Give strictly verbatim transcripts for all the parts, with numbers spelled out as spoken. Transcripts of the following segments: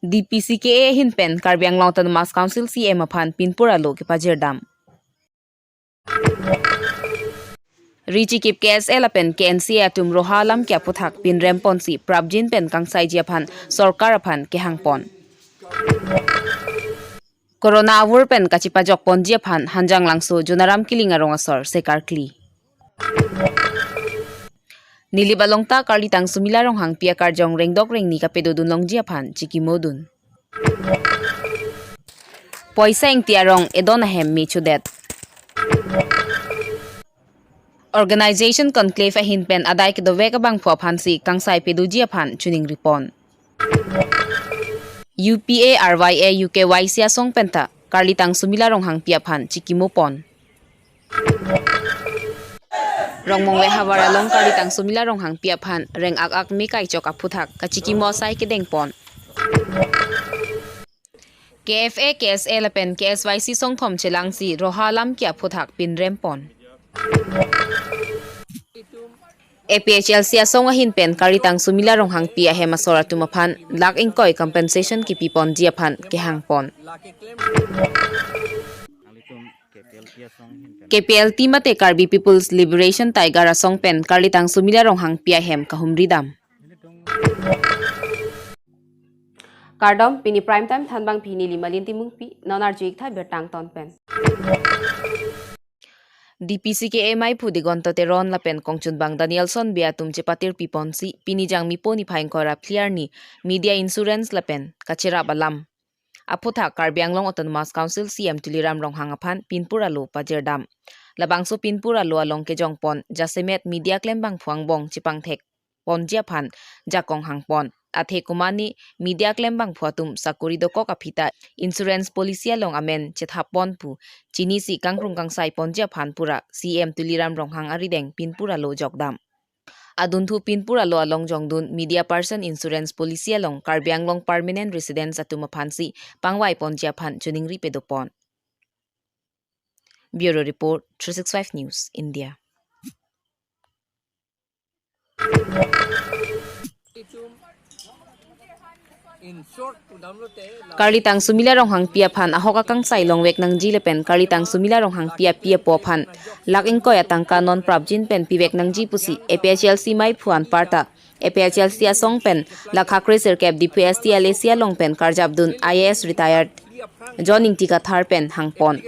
D P C K A ahin pen Karbi Anglong Autonomous Council C M aphan pinpur alo kepajirdam. Richikip K S A lapen K N C A atum Roha alam ke aphuthak pinrem ponsi prapjin pen kangsaiji aphan sorkar aphan kehang pon. Corona avur pen kachipajok ponji aphan Hanjanglangso Jonaram Killing arong asor sekarkli. Nilip along ta Karlitang Sumila Ronghangpi akarjong rengdok rengni kapedodun longji aphan chikimodun. Poisa Ingti arong edon ahem me chodet. Organization conclave ahin pen adai kedovek abangphu aphansi kangsai pedoji aphan choningri pon. U P A, R Y A, U K Y C asong penta Karlitang Sumila Ronghangpi aphan chikimo pon. Rongmongve havar along Karlitang Sumila Ronghangpi aphan reng ak ak me kaichok aphuthak kachikimo asai kedeng pon. K F A, K S A lapen K S Y C songthom chelangsi Roha alam ke aphuthak pinrem pon. A P H L C asong ahin pen Karlitang Sumila Ronghangpi ahem asor atum aphan lakh ingkoi compensation kipi ponji aphan kehang pon. K P L T mate Karbi People's Liberation Tiger asong pen Karlitang Sumila Ronghangpi ahem kahumridam. Kardom, pini Prime Time thanbangpi neli Malin Timungpi, non arju-ik tha birta angton pen. D P C K A maiphu Digonto Teron lapen kongchunbang Danielson Bey atum chepatirpi ponsi pini Jangmipo niphai ingkoi ra phli arni media insurance lapen kacherap alam aphuthak Karbi Anglong Autonomous Council C M Tuliram Ronghang aphan pinpur alo pajirdam. Labangso pinpur alo along kejong pon jasemet media klembangphu angbong chepangthek ponji aphan jakong hang pon. Athe komane media klembangphu atum sakori dokok aphi ta insurance policy along amen chethap pon pu chinisi kangkrung kangsai ponji aphan pura C M Tuliram Ronghang arideng pinpur alo jokdam. Adunthu pinpur alo along jongdun media person insurance policy along Karbi Anglong permanent residents atum aphansi pangvai ponji aphan choningri pedo pon. Bureau Report, three six five News, India. Karlitang Sumila Ronghangpi aphan ahok akangsai longvek nangji lapen Karlitang Sumila Ronghangpi api apo aphan lakh ingkoi atangka non prapjin pen pivek nangji pusi A P H L C maiphu anparta A P H L C asong pen lakha kre sirkep Diphu S T L A C along pen karjapdun I A S retired John Ingti Kathar pen hang pon.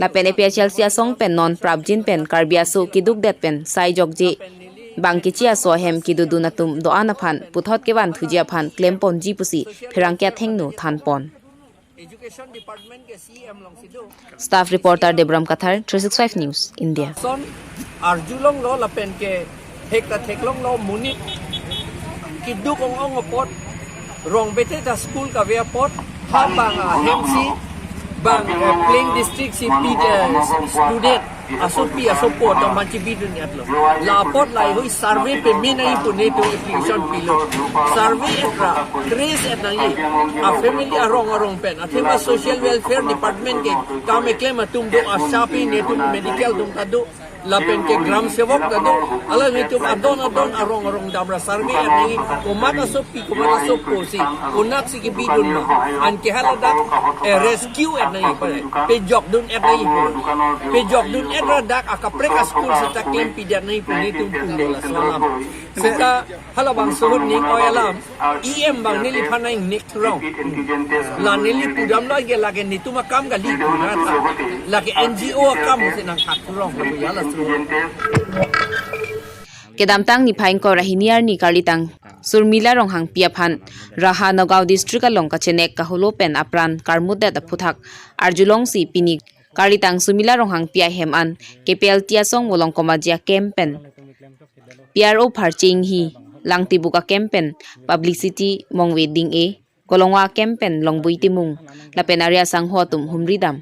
Lapen A P H L C asong pen non prapjin pen Karbi aso keduk det pen sai jokje bang kechi aso ahem kedodun atum do-an aphan puthot kevan thuji aphan klem ponji pusi pherangke athengno than pon. Staff reporter Debram Kathar, three six five News, India. Son arjulonglo lapen ke hekta theklonglo monit keduk ong-ong apot, rong bete ta school kave apot, ha bang ahemsi bang, eh, Plain District si pi, eh, student asopi asopo atum aphan chibidun etlo. La apot laheihui survey pame nangji pu netum application pilo. Survey et ra, trace et nangji. A family arong arong pen, athema Social Welfare Department ke kam keklem atum do, ASHA pi netum, medical atum ta do, lapen ke Gram Sevak ta do, alanglitum adon adon arong arong damra survey et nangji, komat asopi komat asopo si, konatsi kebidun ma, anke haladak, eh, rescue et nangji, pejokdun et nangji, pejokdun et ra dak akaprek a-school seta klempi det nangji pu netum pulo laso alam. Seta halabangso ahut ning oi alam, E M bang neliphan nang nik thurong. La neli pudamlo ke lake netum akam kali, puna tha. Lake N G O akam si nangthak thurong, lapu ya laso. Kedamtang niphai ingkoi ra hini arni Karlitang Sumila Ronghangpi aphan Raha Nagaon District along kachenek kaholo pen apran karmutdet aphuthak arjulongsi pini Karlitang Sumila Ronghangpi ahem an K P L T asong Volongkom Aji a-camp pen P R O Pharchi Enghi, Langtibuk a-camp pen publicity Mongve Ding-e, Kolongwa a-camp pen Longbui Timung, lapen ari asangho atum humridam.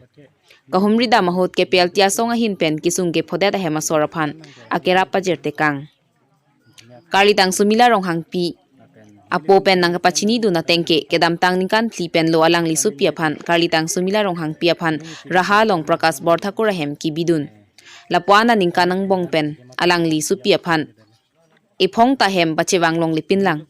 Kahumridam ahut K P L T asong ahin pen kesung kephodet ahem asor aphan akerap pajirtekang. Karlitang Sumila Ronghangpi apo pen nangkapachinidun ateng ke, kedamtang ningkan phli pen lo alangli sopi aphan Karlitang Sumila Ronghangpi aphan Raha along Prakash Borthakur ahem kebidun. Lapu-an aningkan angbong pen alangli sopi aphan ephong ta hem pachevang longlepinlang.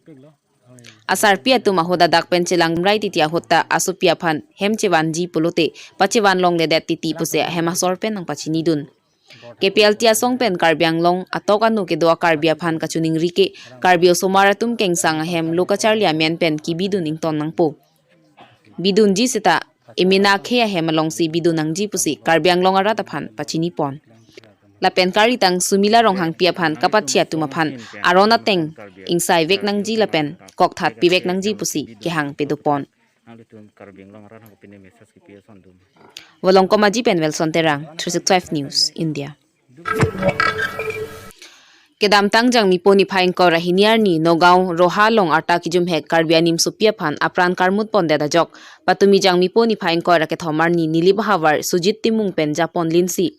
Asarpi atum ahut adak pen chelang rai titi ahut ta asopi aphan hem chevanji pulote pachevan longledet titi pusi ahem asor pen nangpachinidun. K P L T asong pen Karbi Anglong atok anu kedo a-Karbi aphan kachiningri ke Karbi osomar atum kengsang ahem lo kacharli amen pen kebidun ington nangpo. Bidunji seta emena akhei ahem alongsi bidun nangji pusi Karbi Anglong arat aphan pachinipon. Lapen Karlitang Sumila Ronghangpi aphan kapathi atum aphan aron ateng ingsai vek nangji lapen kokthat pivek nangji pusi kehang pedopon. Nanglitum Karbi Anglong arat hang pine message kipi ason dum. Volongkom Aji pen Wilson Terang, three six five News, India. Kedamtang Jangmipo niphai ingkoi ra hini arni Nagaon Roha along arta kijumhek Karbi animsopi aphan apran karmut pondet ajok patumi Jangmipo niphai ingkoi ra kethom arni Nilip ahavar Sujit Timung pen japon linsi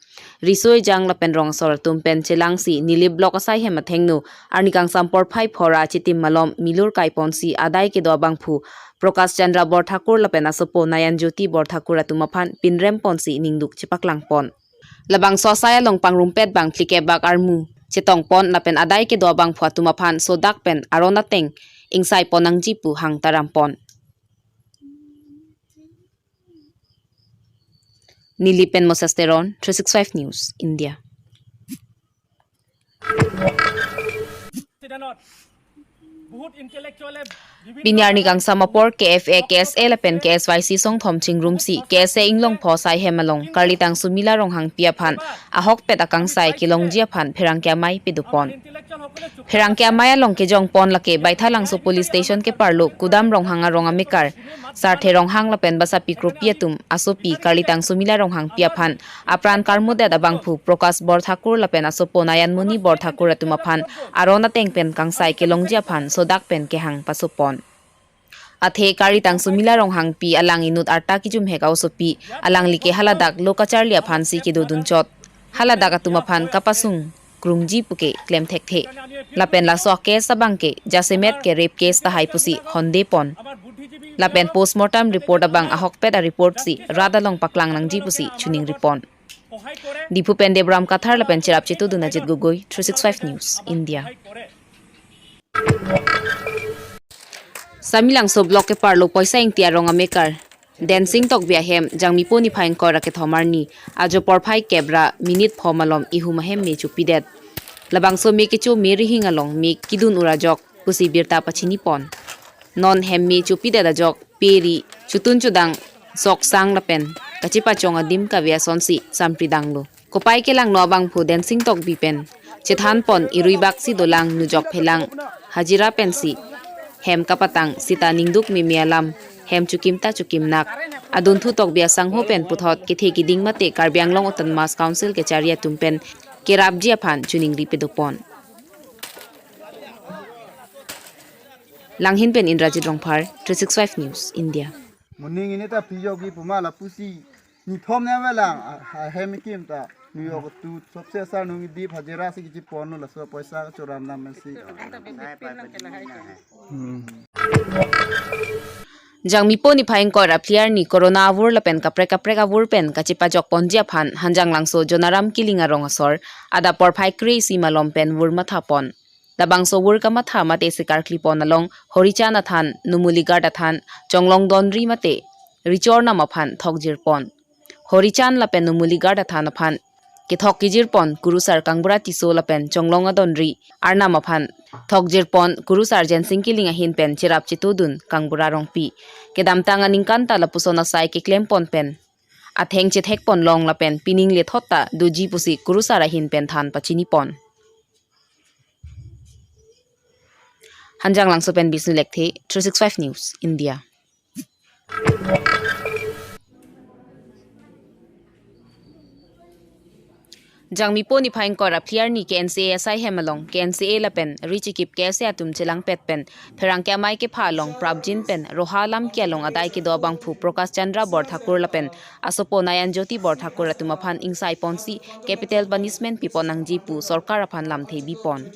riso ejang lapen rong asor atum pen chelangsi Nilip block asai hem athengno arni kangsam porphai pho ra chitim malom milur kaiponsi adai kedo abangphu Prakash Chandra Borthakur lapen asopo Nayan Jyoti Borthakur atum aphan pinrem ponsi ningduk chepaklangpon. Labangso asai along pangrumpet bang phlikep bak armu chetongpon lapen adai kedo abangphu atum aphan sodak pen aron ateng ingsaipon nangji pu hang tarampon. Nilip pen Moses Teron, three six five News, India. Pini arni kangsam apor K F A, K S A lapen K S Y C songthom chingrumsi K S A inglong pho asai hem along Karlitang Sumila Ronghangpi aphan ahokpet akangsai kelongji aphan pherangke amei pedopon. Pherangke amei along kejongpon lake Baithalangso Police Station keparlo Kudam Ronghang arong amekar Sarthe Ronghang lapen basapi kropi atum asopi Karlitang Sumila Ronghangpi aphan apran karmutdet abangphu Prakash Borthakur lapen asopo Nayanmoni Borthakur atum aphan aron ateng pen kangsai kelongji aphan sodak pen kehang pasopon. Athe Karlitang Sumila Ronghangpi alang inut arta kijumhek a-osopi alangli ke haladak lo kacharli aphansi kedodunchot. Haladak atum aphan kapasung krungji puke klem thekthe. Lapen laso a-case abang ke jasemet ke rape case tahai pusi hondepon. Lapen postmortem report abang ahokpet a-report si rat along paklang nangji pusi chiningripon. Diphu pen Debram Kathar lapen cherap chetudun Ajit Gogoi, three six five News, India. Samelangso block keparlo Poisa Ingti arong amekar Densing Tokbi ahem Jangmipo niphai ingkoi ra kethom arni ajo porphai kep ra minute pho malom ihum ahem me chopidet. Labangso me kecho me rihing along me kedun ur ajok pusi birta pachinipon. Non hem me chopidet ajok pe ri chotun chodang soksang lapen kachepachong adim kave asonsi sampridanglo. Kopai kelangno abangphu Densing Tokbi pen chethanpon irui baksi dolang nujok phelang hajira pensi hem kapatang seta ningduk meme alam hem chokim ta chokimnak. Adunthu Tokbi asangho pen puthot kethe kiding mate Karbi Anglong Autonomous Council kechari atum pen kerapji aphan chiningri pedopon. Langhin pen Indrajit Rongphar, three six five News, India. Moning ini ta pijok gi puma lapusi nithom ne avelang, a, a, hem kim ta New York tu sobse asar nung Dip hajira si kichi ponlo laso poisa choram nam si. Jangmipo niphai ingkoi ra phli arni corona avur lapen kaprek kaprek avur pen kachepajokponji aphan Hanjanglangso Jonaram Killing arong asor adap porphai kre-isi malom pen vur mathapon. Labangso vur kamatha mate sikarklipon along Horichan athan, Numuli Ghat athan, Chonglong Donri mate Richor nam aphan thokjirpon. Horichan lapen Numuli Ghat athan aphan kethok kejirpon Kurusar Kangbura Tisso lapen Chonglong Adonri arnam aphan thokjirpon Kurusar Jensing Killing ahin pen cherap chetudun Kangbura Rongpi. Kedamtang aningkan ta lapuson asai keklempon pen atheng chethekpon long lapen pining lethot ta doji pusi Kurusar ahin pen than pachinipon. Hanjanglangso pen Bisnu Lekthe, three six five News, India. Jangmipo niphai ingkoi ra phli arni K N C A asai hem along K N C A lapen richikip K S A atum chelangpet pen pherangke amei kepha along prapjin pen Roha lamki along adai kedo abangphu Prakash Chandra Borthakur lapen asopo Nayan Jyoti Borthakur atum aphan ingsaiponsi capital punishment pipon nangji pu sorkar aphan lamthe bipon.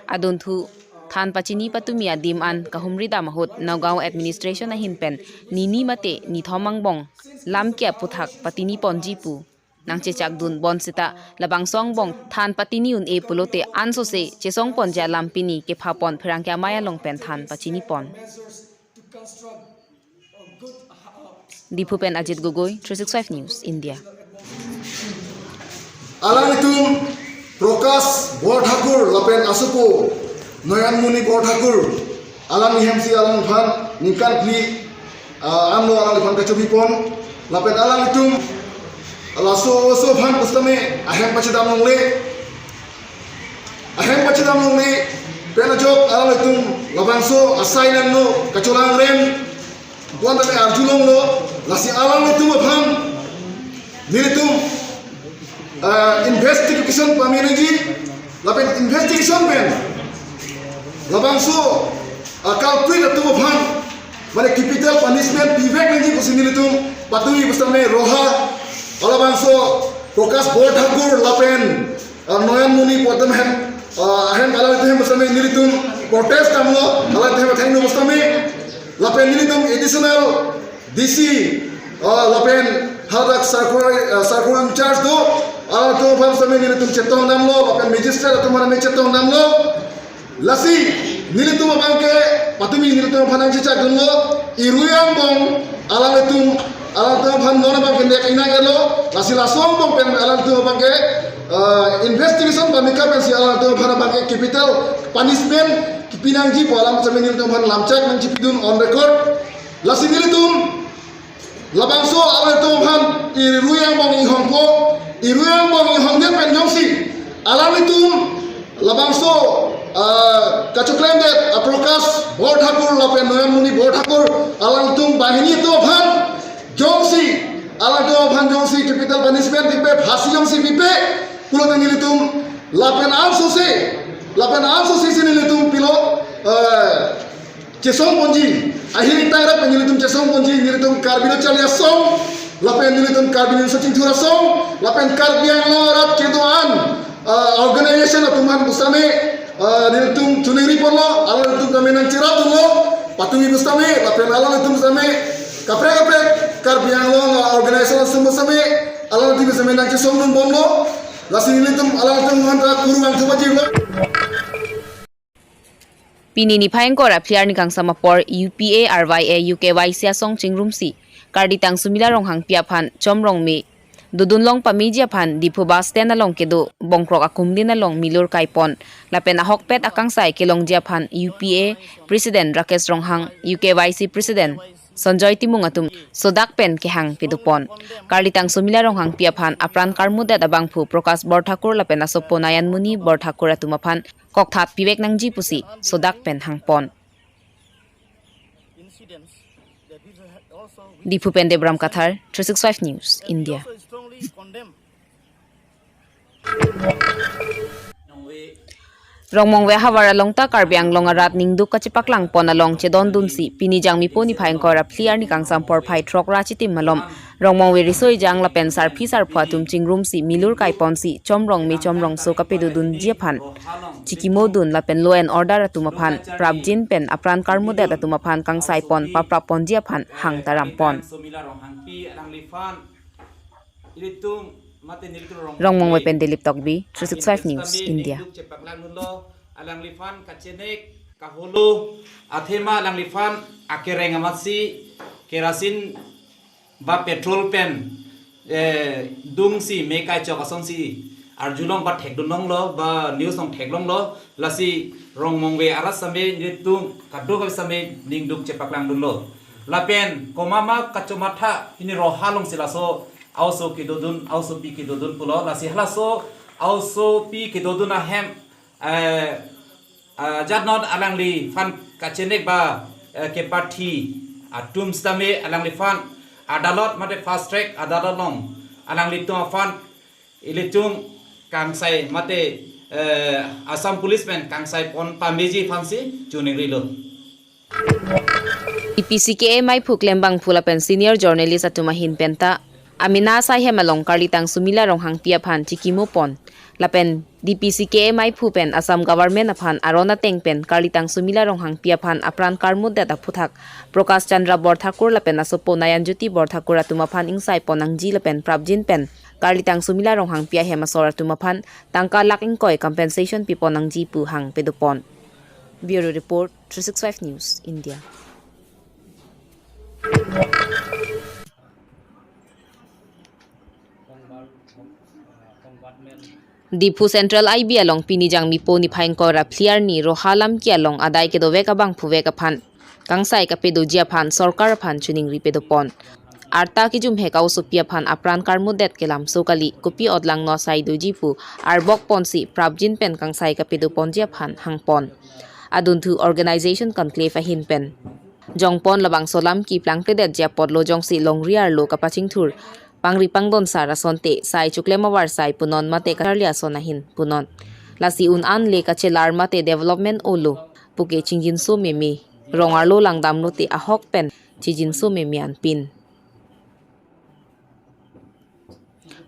Adunthu than pachini patumi adim an kahumri dam ahut Nagaon administration ahin pen nini mate nithom angbong lamki aputhak patiniponji pu nangchechakdun bonsita labangso angbong than patini un-e pulote ansose chesongponji alam pini kephapon pherangke amei along pen than pachinipon. Diphu pen Ajit Gogoi, three six five News, India. Alanglitum Prakash Borthakur lapen asopo Noyanmoni Borthakur, alanglihemsi alangphan ningkan phli, ah, amlo alangliphan kachobipon, lapen alanglitum laso oso aphan pusitame ahem pachedam longle. Ahem pachedam longle pen ajok alanglitum labangso asai nangno kacholang rem bonta me arjulonglo, lasi alanglitum aphan nelitum, ah, investigation pame nangji, lapen investigation pen labangso, ah, culprit atum aphan mane capital punishment pivek nangji pusi nelitum patumi pusitame Roha alabangso Prakash Borthakur lapen, ah, Noyanmoni pu atum ahem, ah, ahem alanglitum ahem pusitame nelitum protest damlo, alanglitum ahem athengno pusitame, lapen nelitum additional D C, ah, lapen hadak circle, ah, circle in charge do, alanglitum aphan pusitame nelitum chetong damlo, lapen magistrate atum aphan chetong damlo. Lasi nelitum abangke patumi nelitum aphan nangchechakdunlo, irui angbong alanglitum, alanglitum aphan non abangke nek inang elo, lasi laso angbong pen alanglitum abangke, ah, investigation pameka pensi alanglitum aphan abangke capital punishment kipi nangji pu alam sitame nelitum aphan lamchak nangchipidun on record. Lasi nelitum labangso alanglitum aphan irui angbong inghongpo, irui angbong inghongdet pen jongsi alanglitum labangso, ah, kachoklemdet, ah, Prakash Borthakur lapen Noyanmoni Borthakur alanglitum banghini atum aphan jongsi, alanglitum aphan jongsi capital punishment pipe, phasi jongsi pipe pulote nelitum lapen ansose, lapen ansose si nelitum pilo, eh, chesongponji, ahir itai rat pen nelitum chesongponji, nelitum Karbi Lo Charli Asong, lapen nelitum Karbi Lo Sachingthur Asong, lapen Karbi Anglong arat kedo-an, ah, organization atum aphan pusitame, ah, nelitum choningriponlo, alanglitum tame nangcherapdunlo, patumi pusitame, lapen alanglitum pusitame, kaprek kaprek Karbi Anglong, ah, organization atum pusitame, alanglitum pusitame nangchesongdunbomlo, lasi nelitum alanglitum aphan ta kurvangthu pajirlo. Pini niphai ingkoi ra phli arni kangsam apor U P A, R Y A, U K Y C asong chingrumsi Karlitang Sumila Ronghangpi aphan Chom Rongme dodun long pameji aphan Diphu bus stand along kedo bongkrok akumlin along milur kaipon lapen ahokpet akangsai kelongji aphan U P A President Rakesh Ronghang, U K Y C President Sanjoy Timung atum sodak pen kehang pedopon. Karlitang Sumila Ronghangpi aphan apran karmudet abangphu Prakash Borthakur lapen asopo Noyanmoni Borthakur atum aphan kokthat pivek nangji pusi sodak pen hangpon. Diphu pen Debram Kathar, three six five News, India. Rongmongve ahavar along ta Karbi Anglong arat ningduk kachepaklangpon along chedondunsi pini Jangmipo niphai ingkoi ra phli arni kangsam porphai throk ra chitim malom Rongmongve riso ejang lapen sarpi sarpo atum chingrumsi milur kaiponsi Chom Rongme Chom Rongso kapedodunji aphan chikimodun lapen law and order atum aphan prapjin pen apran karmudet atum aphan kangsaipon paprapponji aphan hangtarampon. Rongmongve pen Dilip Tokbi, three six five News, India. Alangliphan kachenek kaholo athema alangliphan akereng amatsi kerasin ba petrol pen, eh, dungsi me kaichok asonsi arjulong ba thekdunlonglo ba news along theklonglo, lasi Rongmongve arat sitame nelitum kadokave sitame ningduk chepaklangdunlo. Lapen komatma kachomatha pini Roha alongsi laso a-oso kedodun, a-osopi kedodun pulo, lasi halaso a-osopi kedodun ahem, eh, ah, jatnot alangliphan kachenek ba, eh, kepathi atum sitame alangliphan adalot mate fast track adalot along alanglitum aphan ilitum kangsai mate, eh, Assam Police pen kangsaipon pameji aphansi choningrilo. D P C K A maiphu klembangphu lapen senior journalist atum ahin penta amena asai hem along Karlitang Sumila Ronghangpi aphan chikimopon lapen D P C K A maiphu pen Assam government aphan aron ateng pen Karlitang Sumila Ronghangpi aphan apran karmudet aphuthak Prakash Chandra Borthakur lapen asopo Nayanjyoti Borthakur atum aphan ingsaipon nangji lapen prapjin pen Karlitang Sumila Ronghangpi ahem asor atum aphan tangka lakh ingkoi compensation pipon nangji pu hang pedopon. Bureau Report, three six five News, India. Diphu Central I B along pini Jangmipo niphai ingkoi ra phli arni Roha Lamki along adai kedovek abangphu vek aphan kangsai kapedoji aphan sorkar aphan choningri pedopon. Arta kijumhek a-osopi aphan apran karmudet kelamso kali, kopi otlangno asai doji pu arbok ponsi prapjin pen kangsai kapedoponji aphan hangpon. Adunthu organization conclave ahin pen jongpon labangso lamki plangpledetji apotlo jongsi longri arlo kapachingthur pangri pangdon sar asonte sai choklem avarsai punon mate kacharli ason ahin punon. Lasi un an le kachelar mate development olo puke chingjinso meme. Rong arlo langdamlote ahok pen chijinso meme anpin.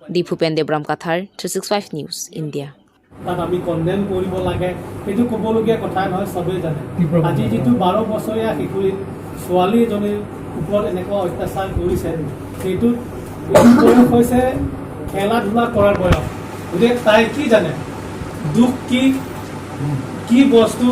Diphu pen Debram Kathar, three six five News, India. তাত আমি কণ্ডেম কৰিব লাগে, সেইটো ক'বলগীয়া কথা নহয়, সবেই জানে। আজি যিটো বাৰ বছৰীয়া শিশু, ছোৱালী এজনীৰ ওপৰত এনেকুৱা অত্যাচাৰ কৰিছে, সেইটোত এইটো বয়স হৈছে খেলা ধূলা কৰাৰ বয়স। গতিকে তাই কি জানে, দুখ কি, কি বস্তু,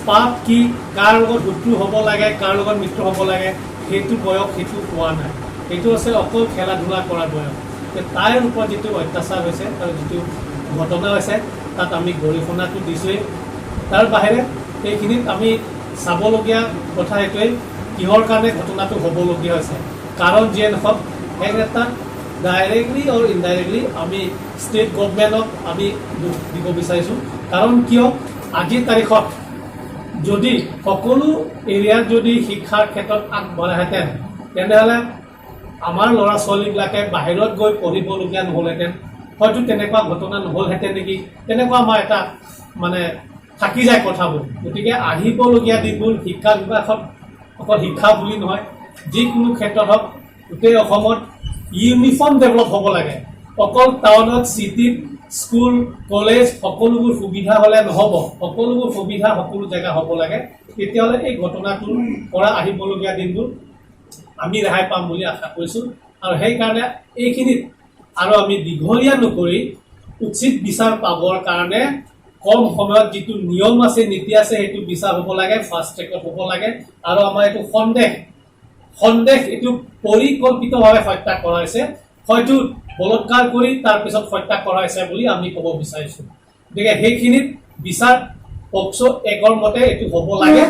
পাপ কি, কাৰ লগত শত্ৰু হ'ব লাগে, কাৰ লগত মিত্ৰ হ'ব লাগে, সেইটো বয়স, সেইটো কোৱা নাই। সেইটো আছে অকল খেলা ধূলা কৰাৰ বয়স। যে তাইৰ ওপৰত যিটো অত্যাচাৰ হৈছে আৰু যিটো ঘটনা হৈছে, তাত আমি গৰিহণাটো দিছোঁৱেই। তাৰ বাহিৰে এইখিনিত আমি চাবলগীয়া কথা এইটোৱেই, কিহৰ কাৰণে ঘটনাটো হ'বলগীয়া হৈছে। কাৰণ যিয়ে নহওক, এক এটা ডাইৰেক্টলি আৰু ইনডাইৰেক্টলি আমি ষ্টেট গভৰ্ণমেণ্টক আমি দুখ দিব বিচাৰিছোঁ। কাৰণ কিয়, আজিৰ তাৰিখত যদি সকলো এৰিয়াত যদি শিক্ষাৰ ক্ষেত্ৰত আগবঢ়াহেঁতেন, তেনেহ'লে আমাৰ ল'ৰা ছোৱালীবিলাকে বাহিৰত গৈ পঢ়িবলগীয়া নহ'লহেঁতেন, হয়তো তেনেকুৱা ঘটনা নহ'লহেঁতেন নেকি, তেনেকুৱা আমাৰ এটা মানে থাকি যায় কথাবোৰ। গতিকে আহিবলগীয়া দিনবোৰ শিক্ষা বিভাগত অকল শিক্ষা বুলি নহয়, যিকোনো ক্ষেত্ৰত হওক, গোটেই অসমত ইউনিফৰ্ম ডেভেলপ হ'ব লাগে। অকল টাউনত, চিটিত স্কুল, কলেজ সকলোবোৰ সুবিধা হ'লে নহ'ব, সকলোবোৰ সুবিধা সকলো জেগা হ'ব লাগে। তেতিয়াহ'লে এই ঘটনাটোৰ পৰা আহিবলগীয়া দিনবোৰ আমি ৰেহাই পাম বুলি আশা কৰিছোঁ। আৰু সেইকাৰণে এইখিনিত আৰু আমি দীঘলীয়া নকৰি উচিত বিচাৰ পাবৰ কাৰণে কম সময়ত যিটো নিয়ম আছে, নীতি আছে, সেইটো বিচাৰ হ'ব লাগে, ফাষ্ট ট্ৰেকত হ'ব লাগে। আৰু আমাৰ এইটো সন্দেহ, সন্দেহ এইটো পৰিকল্পিতভাৱে হত্যা কৰা হৈছে, হয়তো বলৎকাৰ কৰি তাৰ পিছত হত্যা কৰা হৈছে বুলি আমি ক'ব বিচাৰিছোঁ। গতিকে সেইখিনিত বিচাৰ পক্সো একৰ মতে এইটো হ'ব লাগে।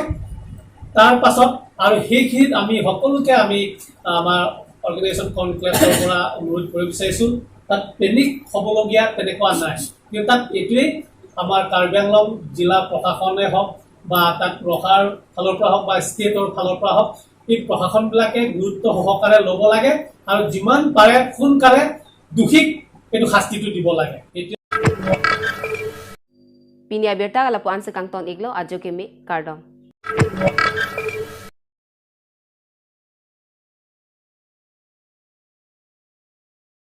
তাৰ পাছত আৰু সেইখিনিত আমি সকলোকে আমি আমাৰ অৰ্গেনাইজেশ্যন কনক্লেভৰ পৰা অনুৰোধ কৰিব বিচাৰিছোঁ, তাত পেনিক হ'বলগীয়া তেনেকুৱা নাই। কিন্তু তাত এইটোৱেই আমাৰ কাৰ্বি আংলং জিলা প্ৰশাসনে হওক বা তাত ৰখাৰ ফালৰ পৰা হওক বা ষ্টেটৰ ফালৰ পৰা হওক, এই প্ৰশাসনবিলাকে গুৰুত্ব সহকাৰে ল'ব লাগে আৰু যিমান পাৰে সোনকালে দোষীক এইটো শাস্তিটো দিব লাগে। এতিয়া Pini abirta kalapu-an si kangton iklo, ajo keme, kardom.